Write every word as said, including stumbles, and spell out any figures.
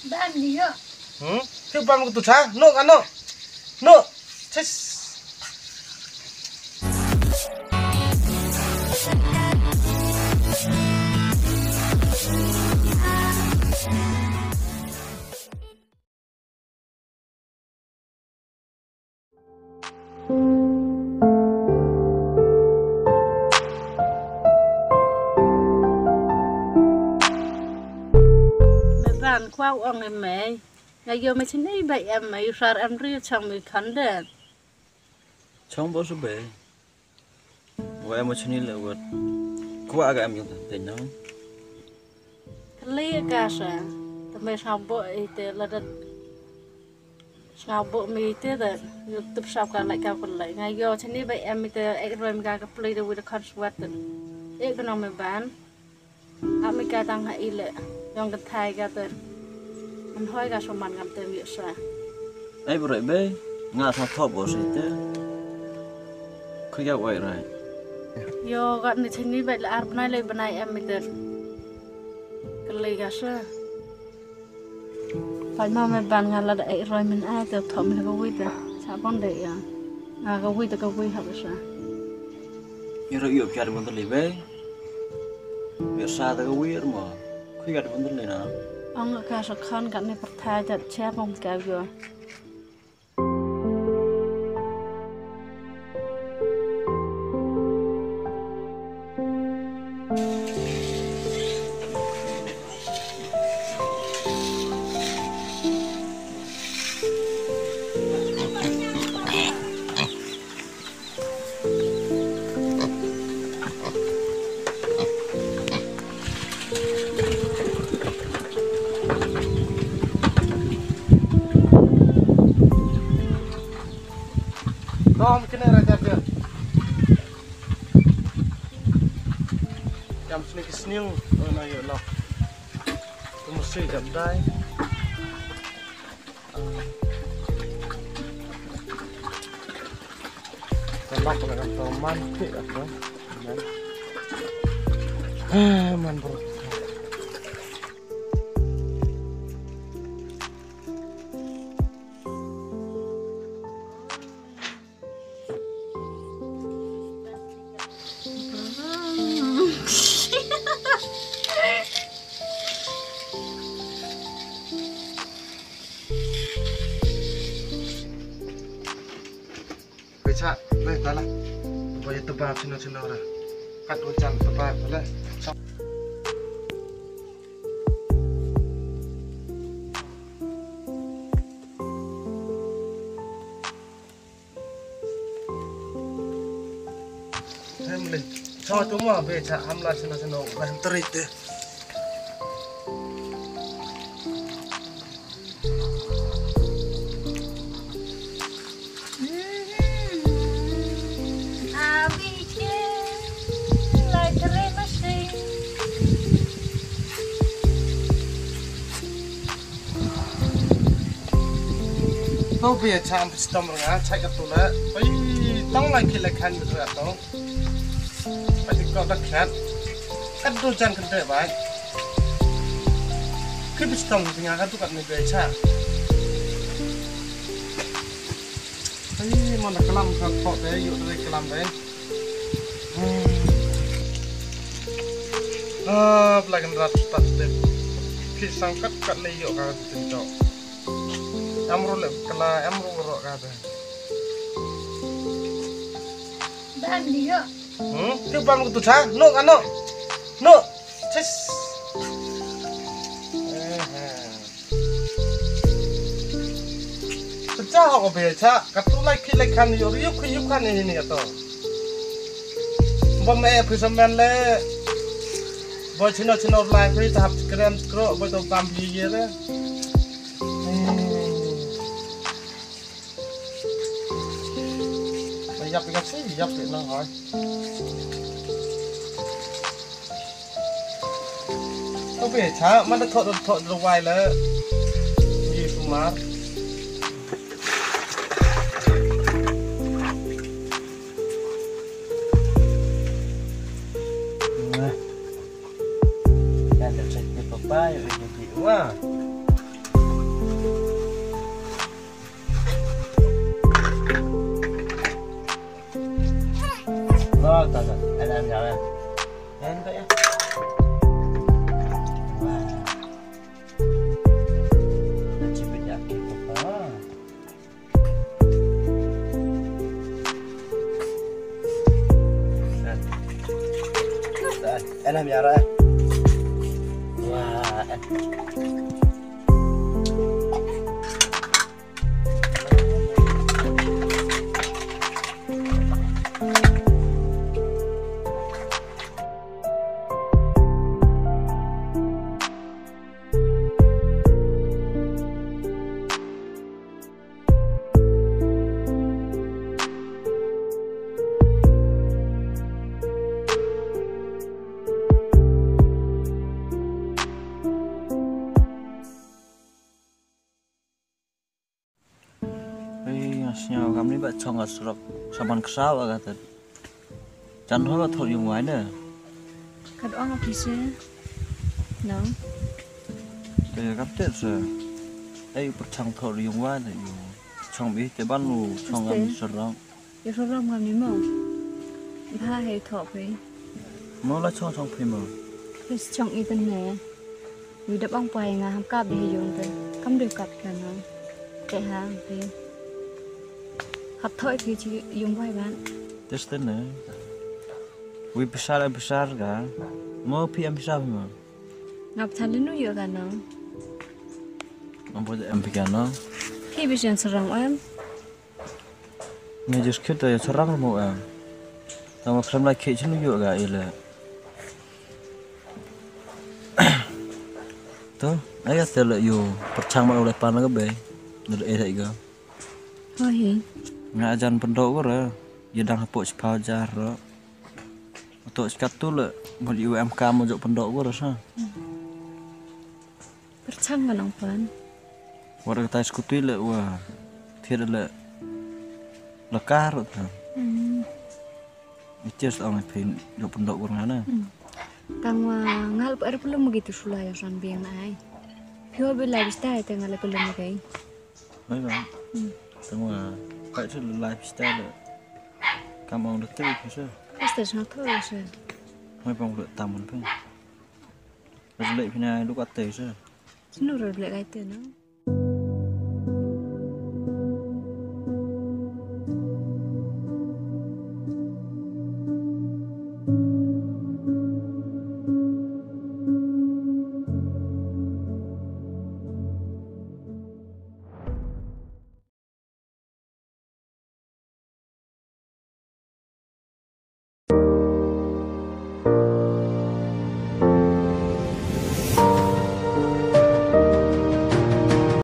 Bam ni yo. Hmm? Phi bam ko tu cha? No ka no. No. Chis. Me ban kwah ong e mei. Nga ïoh me chini ba em me yu sar em ri chang me khande. Chong bo su be. Wa em chini le wat. Kwah ga em yu te no. Kali ka sa. Te me sa bo ite la dat. Sngewbha mi te da, YouTube shop ka lai ka pun lai. Nga ïoh chini ba em mi te ek roi mi ka ka play da wi da khon swat te. Ek nong me ban. Am mi ka tang ha ile. Yong ka thai ka te. An hoi ka soman ngam te mi sa. Ai bro be, nga sa thop bo si te. Khu ya wai rai. Yo gat ni chini ba le ar bnai le bnai em mi te. Kali ka sa. Pait ma me ban nga la da ek roi min ai te thom me ka wi te. Sa pon de ya. Nga ka wi te ka wi ha sa. Ira yu pya de mon te le be. Be sa te ka wi mo. Khu ya de mon te le na. Ong ka sa khan ka ne pyrthai jat cha pom ka yo. Dom kine ra jar jar. Jam sini ki sniang, oh, na yo lo. Tu mesti jam dai. Tembak pala kan tau man, tik apa? Man. Ah, man bro. Pisa, le, tala. Boy, tebak sino sino ra. Kat hujan tebak, le. Hem le. Cho tu mo be cha hamla sino sino ba hem teri te. Abi che lai teri masi. To be cha am stom nga cha ka tu la. Oi, tong lai ki la khan mi ra to. Pati ko da khat. Kat do jan kan de bai. Ki bistom ti nga kat do kat ni be cha. Ai, mana kalam ka ko de, yu de kalam de. Ah, pelagan rat tat de. Ki sang kat kat le yu ka tin to. Amru le kala, amru ro ka de. Ban ni yo. Hmm? Ki bam ko tu cha? No ka no. No. Chis. Eh, eh. Cha ho ko be cha. Ka tu lai ki lai khan yo yu khu yu khan ni ni to. Bam e phi samen le. Boy chino chino lai phi ta hap kren kro boy to bam bi ye le. Hmm. Ba yap yap si yap yap na hoi. Obe cha man da thot thot da wai la. Yi sumar. Nah. Kan da check ni papa yo ni di wa. Oh, tak, tak. Ada, ada, ada. Kan tak ya? Wah. Macam benda ke apa? Dah. Dah. Dah, dah, biar, eh. Wah, eh. Ei, nga sngew kam ni ba chong ka surok saman ksaw ka tet. Chan ho ba thor yung wai ne. Kat ong office. No. Te kam tet se. Ei, perchang thor yung wai ne yung. Chong bi te ban lu chong kam surok. Ïa rong ngam ni mo. Ba hei thok phi. Mo la chong chong phi mo. Phi chong i ten ne. Wi da bang pai nga ham kap de yung ten. Kam de kap ka nga. Te ha phi. Hap thoi phi chi yung bai ban. Tes ten ne. Wi pisar em pisar ka. Mo phi em pisar phi mo. Ngap than le nu ïa ka no. Ngam bo em phi ka no. Phi bi chen sarang em. Nga just khit ïa sarang mo em. Tang ma khlem la khit chinu ïoh ga ile. To, aya te le ïoh perchang ma le pan ga be. Ner e ga. Ho hi. Nga ajan pendok ko re. Ïa dang hapoh chipau jar ro. To chikat tu le mo ïoh em ka mo jok pendok ko re sa. Perchang ka nongpan. Wat ka tai skuti le wa. Thied le. Lekar ta. Hmm. Iches ong phin jok pendok ur ngana. Hmm. Tang wa ngal pa er pelum gitu sula ya san biang na ai. Pio bi lai bista te ngal pelum kai. Mai ba. Hmm. Tang wa kai tu lai bista le. Kam ong de tri pisa. Pasta sang tu se. Mai pang le tamun pin. Rilek pina luk ate se. Sinu rilek ate no.